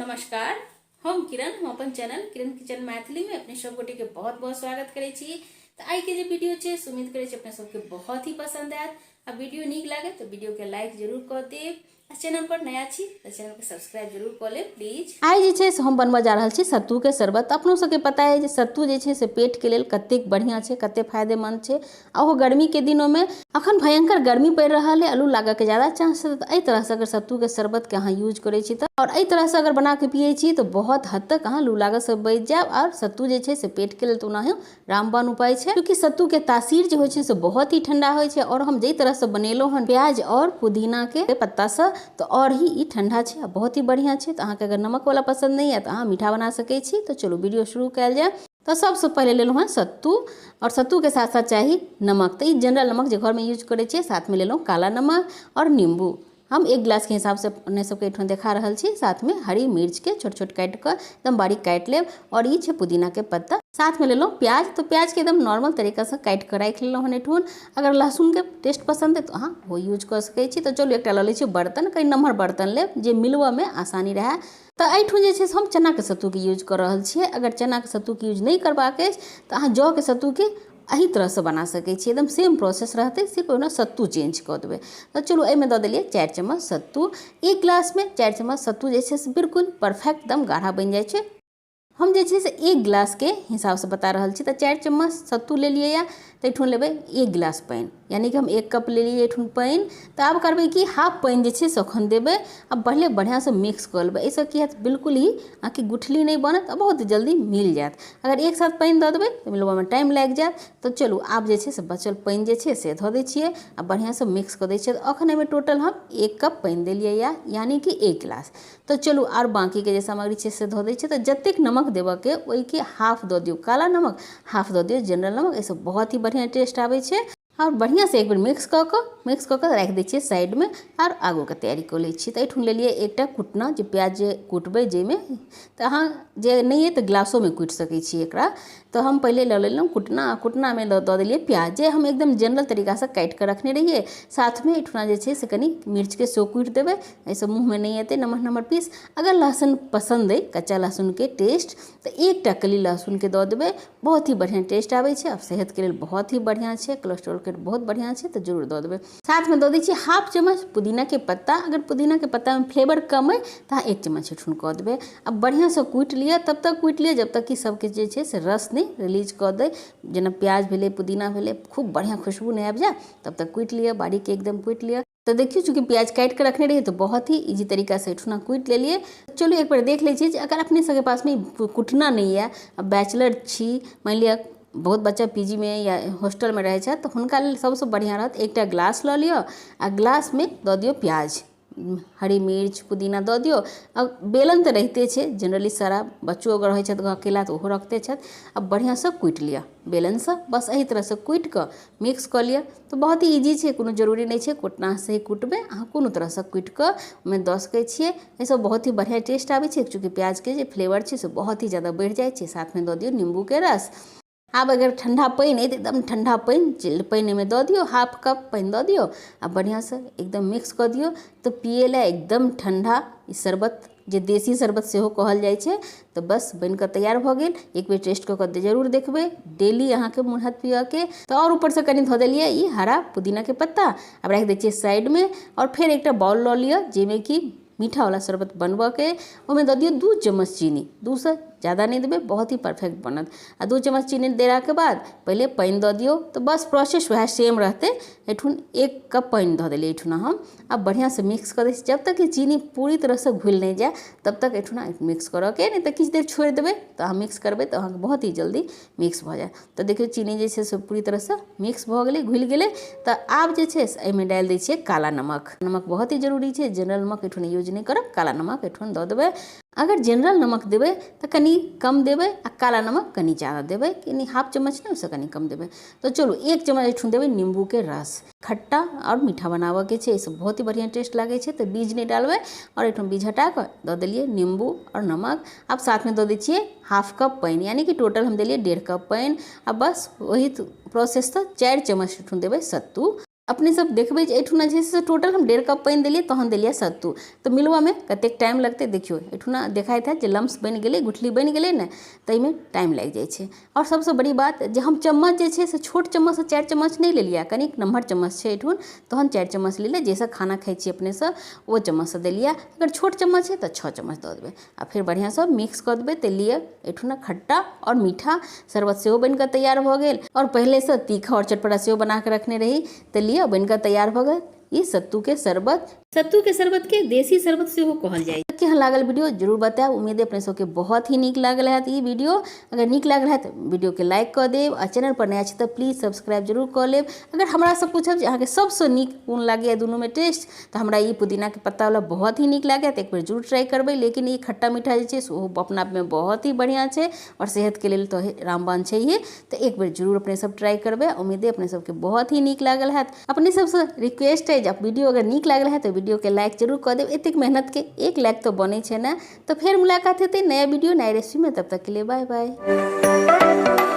नमस्कार, हम किरण। हम अपन चैनल किरण किचन मैथिली में अपने सब गोटे के बहुत बहुत स्वागत करै छी। तऽ आइ के जे वीडियो छै से उम्मीद करै छी अपने सबके बहुत ही पसंद आयत। आ वीडियो नीक लागे तऽ वीडियो के लाइक जरूर कऽ देब आ चैनल पर नया छी तऽ चैनल के सब्सक्राइब जरूर कऽ लेब प्लीज। आइ जे छै से हम बनबऽ जा रहल छी सत्तूके शरबत। अपनो सबके पता अइ जे सत्तू जे छै से पेटके लेल कतेक बढ़िआँ छै, कतेक फायदेमन्द छै। आ ओहो गर्मीके दिनोमे अखन भयंकर गर्मी पड़ि रहल अइ, लू लागऽके ज्यादा चांस छै। तऽ एहि तरहसँ अगर सत्तूके शरबतके अहाँ यूज करै छी तऽ आओर एहि तरहसँ अगर बनाके पियै छी तऽ बहुत हद तक अहाँ लू लागऽसँ बचि जायब। आओर सत्तू जे छै से पेटके लेल तऽ ओनाहियो रामबाण उपाय छै, क्योंकि सत्तू के तासीर जे होइ छै से बहुत ही ठंडा होइ छै। और हम जाहि तरह से बनेलहुँ हन प्याज और पुदीना के पत्ता से, तऽ और ही ई ठंडा छै आ बहुत ही बढ़िया छै। तऽ अहाँके अगर नमक वाला पसंद नहीं है तऽ अहाँ मीठा बना सकै छी। तऽ चलू वीडियो शुरू कयल जाय। तऽ सबसँ पहिले लेलहुँ हन सत्तू, और सत्तू के साथ साथ चाही नमक। तऽ ई जनरल नमक जे घरमे यूज करै छियै, साथमे लेलहुँ काला नमक और नींबू। हम एक गिलास के हिसाब से अपने सबके एहिठाम देखा रहल छी। साथ में हरी मिर्च के छोट छोट काटि कऽ एकदम बारीक काटि लेब। और ई छै पुदीना के पत्ता। साथ में लेलहुँ प्याज। तो प्याज के एकदम नॉर्मल तरीका से काटि कऽ राखि लेलहुँ हन एहिठाम। अगर लहसुन के टेस्ट पसंद है तो अहाँ ओ यूज कऽ सकै छी। तो चलू एकटा लऽ लै छी बर्तन, कनि नमहर बर्तन लेब जे मिलबऽमे आसानी रहए। तऽ एहिठाम जे छै से हम चनाके सत्तूके यूज कऽ रहल छियै। अगर चनाके सत्तूके यूज नहि करबाक अछि तऽ अहाँ जौके सत्तूके एही तरहसँ बना सकै छी, एकदम सेम प्रोसेस रहतै, सिर्फ ओहिमे सत्तू चेंज कऽ देबै। तऽ चलू एहिमे दऽ देलियै 4 चम्मच सत्तू। एक गिलासमे 4 चम्मच सत्तू जे छै से बिल्कुल परफेक्ट एकदम गाढ़ा बनि जाइ छै। हम जे छै से एक गिलासके हिसाबसँ बता रहल छी। तऽ 4 चम्मच सत्तू लेलियै यऽ, तऽ एहिठाम लेबै 1 गिलास पानि, यानी कि हम 1 कप लेलियै एहिठाम पानि। तऽ आब करबै कि हाफ पानि जे छै से एखन देबै आ पहिले बढ़िआँसँ मिक्स कऽ लेबै। एहिसँ की हैत, बिल्कुल ही अहाँके गुठली नहि बनत आ बहुत जल्दी मिल जायत। अगर एक साथ पानि दऽ देबै तऽ मिलबऽमे टाइम लागि जायत। तऽ चलू आब जे छै से बचल पानि जे छै से धऽ दै छियै आ बढ़िआँसँ मिक्स कऽ दै छियै। तऽ एखन एहिमे टोटल हम 1 कप पानि देलियै यऽ, यानी कि 1 गिलास। तऽ चलू आर बाँकीके जे सामग्री छै से धऽ दै छियै। तऽ जतेक नमक देबऽके ओहिके हाफ दऽ दियौ काला नमक, हाफ दऽ दियौ जनरल नमक। एहिसँ बहुत ही बढ़िआँ टेस्ट आबै छै। आओर बढ़िआँसँ एक बेर मिक्स कऽ कऽ राखि दै छियै साइडमे आर आगूके तैयारी कऽ लै छी। तऽ एहिठाम लेलियै एकटा कुटना, जे प्याज जे कुटबै जाहिमे, तऽ अहाँ जे नहि अइ तऽ गिलासोमे कुटि सकै छी एकरा। तऽ हम पहिले लऽ लेलहुँ कुटना, आ कुटनामे दऽ देलियै प्याज जे हम एकदम जनरल तरीकासँ काटि कऽ रखने रहियै। साथमे एहिठुना जे छै से कनि मिर्चके सेहो कुटि देबै, एहिसँ मुँहमे नहि एतै नमहर नमहर पीस। अगर लहसुन पसन्द अइ, कच्चा लहसुनके टेस्ट, तऽ एकटा कली लहसुनके दऽ देबै, बहुत ही बढ़िआँ टेस्ट आबै छै आ सेहतके लेल बहुत ही बढ़िआँ छै, कोलेस्ट्रॉलके बहुत बढ़िआँ छै, तऽ जरूर दऽ देबै। साथमे दऽ दै छियै हाफ चम्मच पुदीनाके पत्ता। अगर पुदीनाके पत्तामे फ्लेवर कम अइ तऽ अहाँ 1 चम्मच एहिठुन कऽ देबै। आ बढ़िआँसँ कुटि लिअ, तब तक कुटि लिअ जब तक कि सबकिछु जे छै से रस नहि रिलीज कऽ दै। जेना प्याज भेलै, पुदीना भेलै, खूब बढ़िआँ खुशबू नहि आबि जाय तब तक कुटि लिअ, बारीक एकदम कुटि लिअ। तऽ देखियौ, चूँकि प्याज काटि कऽ रखने रहियै तऽ बहुत ही ईजी तरीकासँ एहिठुना कुटि लेलियै। चलू एक बेर देख लै छियै जे अगर अपने सबके पासमे कुटना नहि यऽ, बैचलर छी, मानि लिअ बहुत बच्चा पी जी मे या हॉस्टलमे रहै छथि, तऽ हुनका लेल सबसँ बढ़िआँ रहत एकटा ग्लास लऽ लिअ आ ग्लासमे दऽ दियौ प्याज, हरी मिर्च, पुदीना दऽ दियौ। आ बेलन तऽ रहिते छै जनरली, सारा बच्चो अगर रहै छथि अकेला तऽ ओहो रखते छथि। आ बढ़िआँसँ कुटि लिअ बेलनसँ, बस एहि तरहसँ कुटि कऽ मिक्स कऽ लिअ। तऽ बहुत ही ईजी छै, कोनो जरूरी नहि छै कुटनासँ ही कुटबै, अहाँ कोनो तरहसँ कुटि कऽ ओहिमे दऽ सकै छियै। एहिसँ बहुत ही बढ़िआँ टेस्ट आबै छै, चूँकि प्याजके जे फ्लेवर छै से बहुत ही ज्यादा बढ़ि जाइ छै। साथमे दऽ दियौ निम्बूके रस। आब अगर ठण्डा पानि अइ तऽ एकदम ठण्डा पानि, चिल्ड पानि एहिमे दऽ दियौ, हाफ कप पानि दऽ दियौ आ बढ़िआँसँ एकदम मिक्स कऽ दियौ। तऽ पियै लए एकदम ठण्डा ई शरबत, जे देशी शरबत सेहो कहल जाइ छै, तऽ बस बनि कऽ तैयार भऽ गेल। एक बेर टेस्ट कऽ कऽ जरूर देखबै, डेली अहाँके मोन हैत पियऽके। तऽ आओर ऊपरसँ कनि धऽ देलियै ई हरा पुदीनाके पत्ता। आब राखि दै छियै साइडमे। आओर फेर एकटा बाउल लऽ लिअ जाहिमे कि मीठावला शरबत बनबऽके, ओहिमे दऽ दियौ 2 चम्मच चीनी, 2सँ ज्यादा नहि देबै, बहुत ही परफेक्ट बनत। आ 2 चम्मच चीनी देलाके बाद पहिले पानि दऽ दियौ। तऽ बस प्रोसेस वएह सेम रहतै। एहिठुन 1 कप पानि धऽ देलियै एहिठुना हम। आ बढ़िआँसँ मिक्स कऽ दै छी जब तक कि चीनी पूरी तरहसँ घुलि नहि जाय तब तक एहिठुना मिक्स करऽके, नहि तऽ किछु देर छोड़ि देबै तऽ अहाँ मिक्स करबै तऽ अहाँके बहुत ही जल्दी मिक्स भऽ जायत। तऽ देखियौ, चीनी जे छै से पूरी तरहसँ मिक्स भऽ गेलै, घुलि गेलै। तऽ आब जे छै से एहिमे डालि दै छियै काला नमक। नमक बहुत ही जरूरी छै, जनरल नमक एहिठुन यूज नहि करब, काला नमक एहिठुन दऽ देबै। अगर जनरल नमक देबै तऽ कनि कम देबै आ काला नमक कनि ज्यादा देबै, कनि हाफ चम्मच नहि, ओहिसँ कनि कम देबै। तऽ चलू 1 चम्मच एहिठुन देबै नीम्बूके रस। खट्टा आओर मीठा बनाबऽके छै, एहिसँ बहुत ही बढ़िआँ टेस्ट लागै छै। तऽ बीज नहि डालबै आओर एहिठाम बीज हटा कऽ दऽ देलियै नीम्बू आओर नमक। आब साथमे दऽ दै छियै हाफ कप पानि, यानी कि टोटल हम देलियै 1.5 कप पानि। आ बस वही प्रोसेससँ 4 चम्मच एहिठाम देबै सत्तू। अपने सब देखबै जे एहिठुना जे छै से टोटल हम 1.5 कप पानि देलियै, तहन देलियै सत्तू। तऽ मिलबऽमे कतेक टाइम लगतै देखियौ। एहिठुना देखाइत हैत जे लम्स बनि गेलै, गुठली बनि गेलै ने, ताहिमे टाइम लागि जाइ छै। आओर सबसँ बड़ी बात जे हम चम्मच जे छै से छोट चम्मचसँ 4 चम्मच नहि लेलियै, कनिक नम्हर चम्मच छै एहिठुन, तहन 4 चम्मच लेलियै, जाहिसँ खाना खाइ छियै अपनेसँ ओ चम्मचसँ देलियै। अगर छोट चम्मच छै तऽ 6 चम्मच दऽ देबै आ फेर बढ़िआँसँ मिक्स कऽ देबै। तऽ लिअ, एहिठुना खट्टा आओर मीठा शरबत सेहो बनि कऽ तैयार भऽ गेल। आओर पहिलेसँ तीखा आओर चटपटा सेहो बना कऽ रखने रही। तऽ लिअ, बनि कऽ तैयार भऽ गेल ई सत्तू के शरबत। सत्तू के शरबत के देसी शरबत सेहो कहल जाइ छै। केहन लागल वीडियो जरूर बतायब। उम्मीद अपने सबके बहुत ही नीक लागल हैत ई वीडियो। अगर नीक लागल हैत वीडियो के लाइक कऽ देब आ चैनल पर नया छी तऽ प्लीज सब्सक्राइब जरूर कऽ लेब। अगर हमरा से पूछब जे अहाँके सबसँ नीक कोन लागैए दुनूमे टेस्ट, तऽ हमरा ई पुदीनाके पत्तावला बहुत ही नीक लागैए, तऽ एक बेर जरूर ट्राई करबै। लेकिन ई खट्टा मीठा जे छै से ओहो अपना आपमे बहुत ही बढ़िआँ छै आओर सेहतके लेल तऽ रामबाण छैहे। तऽ एक बेर जरूर अपने सब ट्राई करबै। उम्मीद अपने सबके बहुत ही नीक लागल हैत। अपने सबसँ रिक्वेस्ट है जे वीडियो अगर नीक लागल है तऽ वीडियो के लाइक जरूर कऽ देब। एतेक मेहनत के एक लाइक तऽ बनै छै ने। तऽ फेर मुलाकात हेतै नया वीडियो नया रेसिपी में, तब तक के लिए बाय बाय।